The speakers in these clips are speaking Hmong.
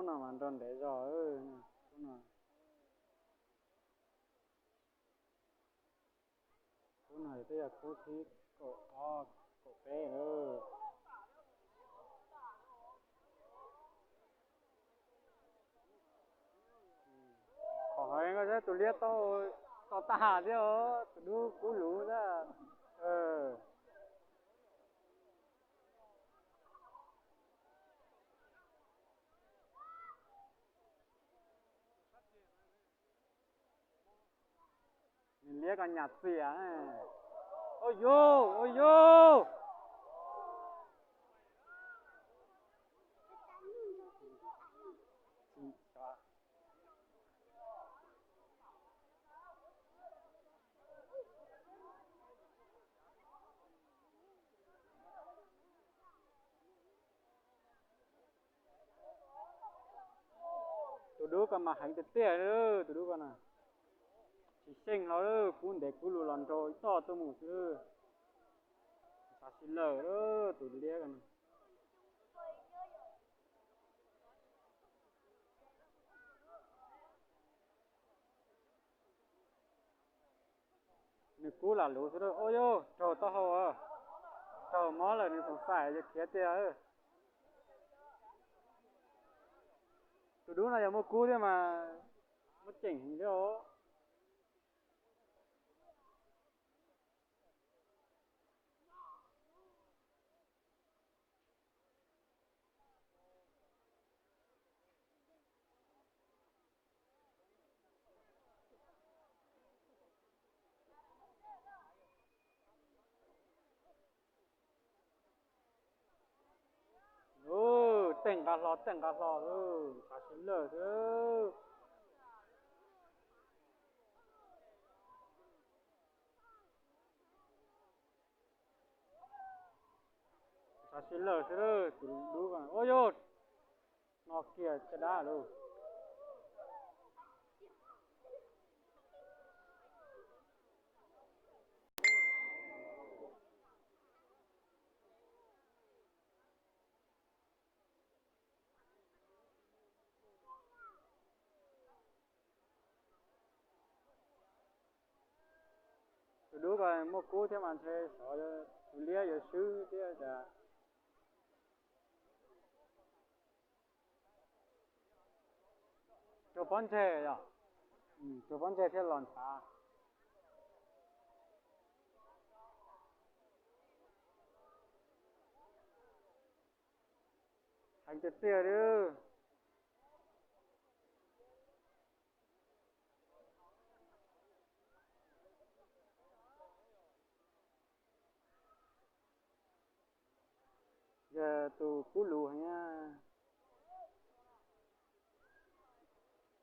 Kub no mas nrog ntev zog. Kub no, kub no twb yog kub thib kaum ob kaum peb lawm. Qhov heev koj saib tus liab tau, tau tag thiab os, tus dub kub luv xwb. Nws liab ko nyas txias. Ua yus, ua yus. Tus dub ko mas heev tiag tiag li, tus dub ko na. Tsis xyeej hlo li, kub ntev kub luv los nrau ib toj tuaj mus xwb. Xav tsis lawm tus liab ko na. Nws kub lam luv xwb. Ua yus, raug taub hau, raug mob lawm, nws xoom xaim yus khiav tiag. Tus dub no yog muaj kub thiab mas muaj ceem heev thiab os. Tej nqa hlo, tej nqa hlo, xav sib lawj xwb. Xav sib lawj xwb, tus dub ko. Ua yus, no kiag caj dab lauj. Tus dub ko muaj kub thiab mas ntshe xyov tus liab yuav swb thiab cas. Raug pob ntseg yom, raug pob ntseg thiaj los ntshav. Heev tiag tiag li. Yog tus kub lus heev,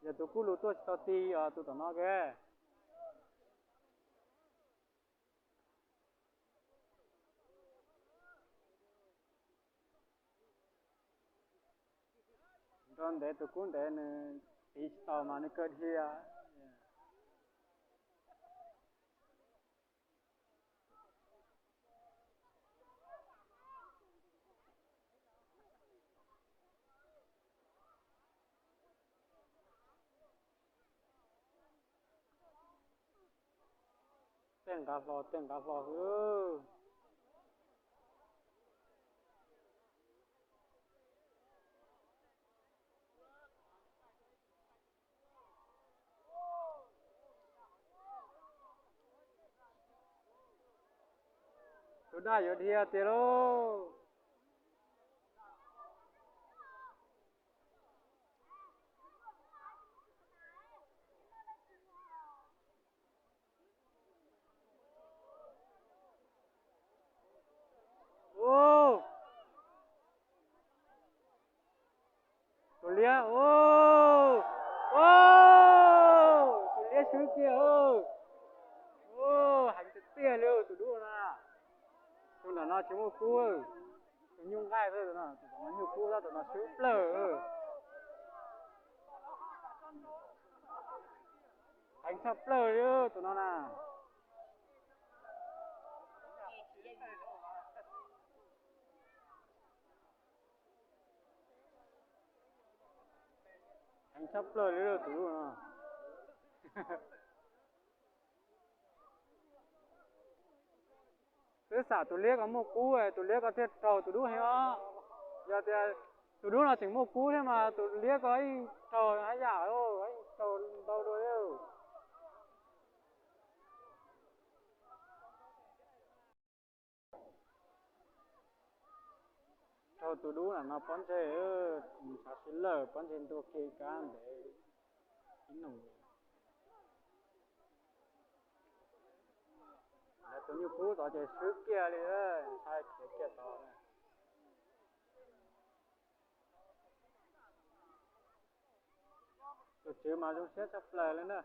yog tus kub lus tuaj tsis tau ti os tus tom no ke. Nrog ntev tus kub ntev nws tiv tsis tau mas nws kawg dhia. Tej nqa hlo, tej nqa hlo xwb. Tus daj yuav dhia tiag lauj. Tus liab, tus liab swb kiag. Heev tiag tiag li tus dub na. Tus nram no tsis muaj kub, tus nyuj nqaij xwb, tus no nyuj kub xwb, tus no swb plawg. Heev tshaj plawg li tus no na. Tshaj plaws li tus dub no. Twb xam tus liab ko muaj kub, tus liab ko thiaj raug tus dub heev os. Yog tias tus dub no tseem muaj kub thiab mas tus liab ko yeej raug haj yam, yeej raug ntau dua li. Raug tus dub no pob ntseg, ntshav si lawm, pob ntseg ntua kiag kab ntev ib nus. Tus nyuj kub tod ces swb kiag li, ntshai khiav kiag tod. Tus tswv mas zoo siab tshaj plaws li na.